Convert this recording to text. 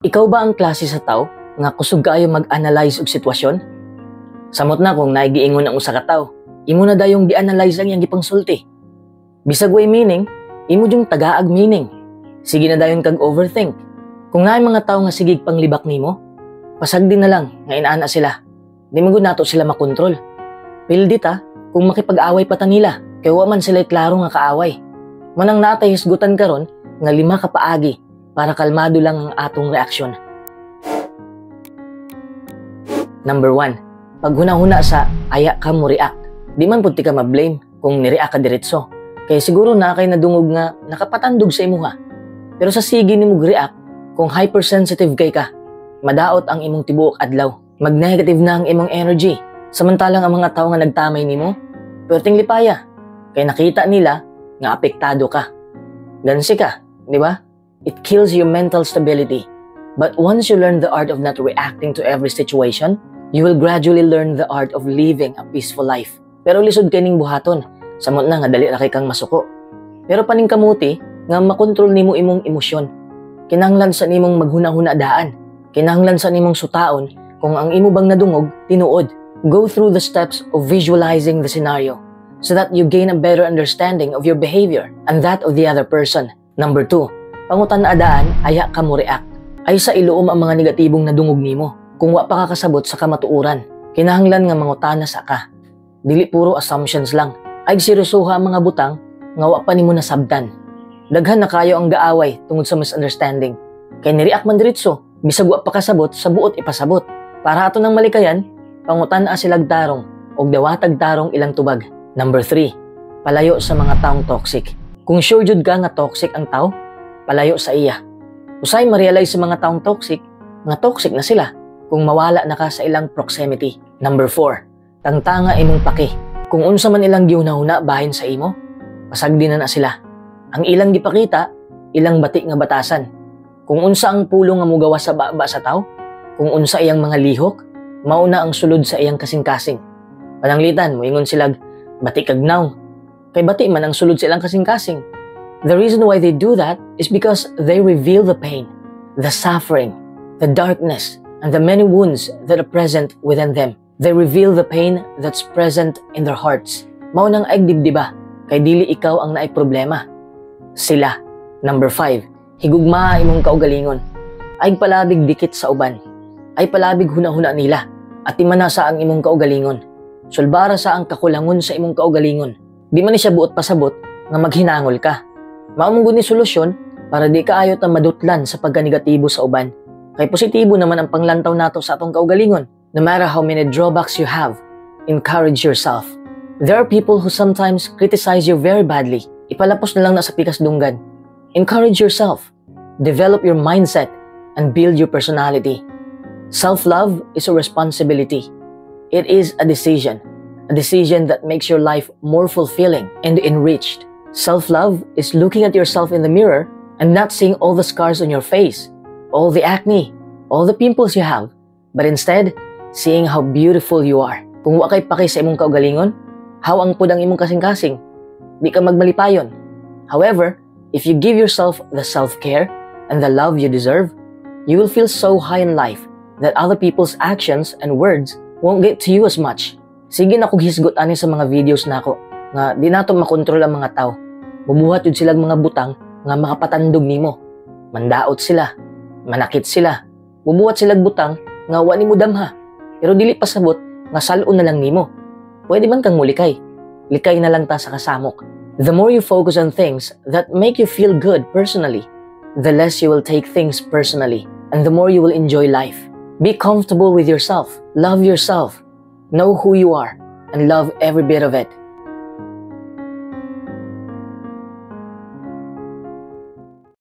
Ikaw ba ang klase sa tao nga kusog kaayo mag-analyze og sitwasyon? Samot na kung naay giingon ang usa ka tawo, imo na dayong gi-analyze ang iyang gipangsulti. Bisag way meaning, imo jung tagaag meaning. Sige na dayon kag overthink. Kung naay mga tawo nga sigig panglibak nimo, pasagdi na lang nga inaana sila. Di man gud nato sila makontrol. Pildi ta kung makipag-away pa ta nila, kay wa man sila klaro nga kaaway. Mao nang naa tay hisgutan karon nga lima ka paagi para kalmado lang ang atong reaksyon. Number 1, paghuna-huna sa aya ka mo react. Di man pud tika ma-blame kung ni-react ka diretso. Kay siguro naa kay nadungog nga nakapatandog sa imuha. Pero sa sige nimo react, kung hypersensitive kay ka, madaot ang imong tibuok adlaw. Mag-negative na ang imong energy. Samantalang ang mga tao nga nagtamay nimo, perting lipaya. Kay nakita nila nga apektado ka. Gansi ka, di ba? It kills your mental stability. But once you learn the art of not reacting to every situation, you will gradually learn the art of living a peaceful life. Pero lisod kay ning buhaton, samot na nga dali ra kay kang masuko. Pero paningkamuti nga makontrol nimo imong emosyon. Kinahanglan sa nimong maghuna-huna daan. Kinahanglan sa nimong sutaon kung ang imo bang nadungog tinuod. Go through the steps of visualizing the scenario so that you gain a better understanding of your behavior and that of the other person. Number 2, pangutan-a daan aya ka mo react. Ayaw sa iluom ang mga negatibong nadungog nimo kung wa pa ka kasabot sa kamatuoran. Kinahanglan nga mangutana sa ka. Dili puro assumptions lang. Ay seryosoha ang mga butang nga wa pa nimo nasabtan. Daghan na kayo ang gaaway tungod sa misunderstanding. Kay nireact man diretso, bisag wa pa kasabot sa buot ipasabot. Para ato nang malikayan, pangutan-a silag tarong og dawatag tarong ilang tubag. Number 3, palayo sa mga taong toxic. Kung sure jud ka nga toxic ang tao, palayo sa iya. Usay ma-realize sa mga taong toxic nga toxic na sila kung mawala na ka sa ilang proximity. Number 4, tangtanga imong paki. Kung unsa man ilang gihuna-huna bahin sa imo, pasagdi na na sila. Ang ilang gipakita, ilang bati nga batasan. Kung unsa ang pulong nga mugawas sa baba sa tao, kung unsa iyang mga lihok, mao na ang sulod sa iyang kasing-kasing. Pananglitan, moingon silag, "Bati kag nawong." Kay bati man ang sulod sa ilang kasing-kasing. The reason why they do that is because they reveal the pain, the suffering, the darkness, and the many wounds that are present within them. They reveal the pain that's present in their hearts. Mao nang ay dibdiba, kay dili ikaw ang naay problema. Sila. Number 5, higugmaa imong kaugalingon. Ay palabig dikit sa uban. Ay palabig huna-huna nila. Atiman na sa ang imong kaugalingon. Sulbara sa ang kakulangon sa imong kaugalingon. Di man ni siya buot pasabot nga maghinangol ka. Mao man gud ni solusyon para di kaayo ta madutlan sa pagkanegatibo sa uban. Kay positibo naman ang panglantaw nato sa atong kaugalingon. No matter how many drawbacks you have, encourage yourself. There are people who sometimes criticize you very badly. Ipalapos na lang na sa pikas dunggan. Encourage yourself. Develop your mindset and build your personality. Self-love is a responsibility. It is a decision. A decision that makes your life more fulfilling and enriched. Self-love is looking at yourself in the mirror and not seeing all the scars on your face, all the acne, all the pimples you have, but instead, seeing how beautiful you are. Kung wa kay paki sa imong kaugalingon, hawang pud ang imong kasing-kasing. Di ka magmalipayon. However, if you give yourself the self-care and the love you deserve, you will feel so high in life that other people's actions and words won't get to you as much. Sige na kog hisgot ani sa mga videos nako nga di nato makontrol ang mga tao. Mubuhat jud silang mga butang nga makapatandog nimo. Mandaot sila, manakit sila. Mubuhat silang butang nga wa nimo damha. Pero dili pasabot nga sal-on na lang nimo. Pwede man kang mulikay. Likay na lang ta sa kasamok. The more you focus on things that make you feel good personally, the less you will take things personally and the more you will enjoy life. Be comfortable with yourself. Love yourself. Know who you are and love every bit of it.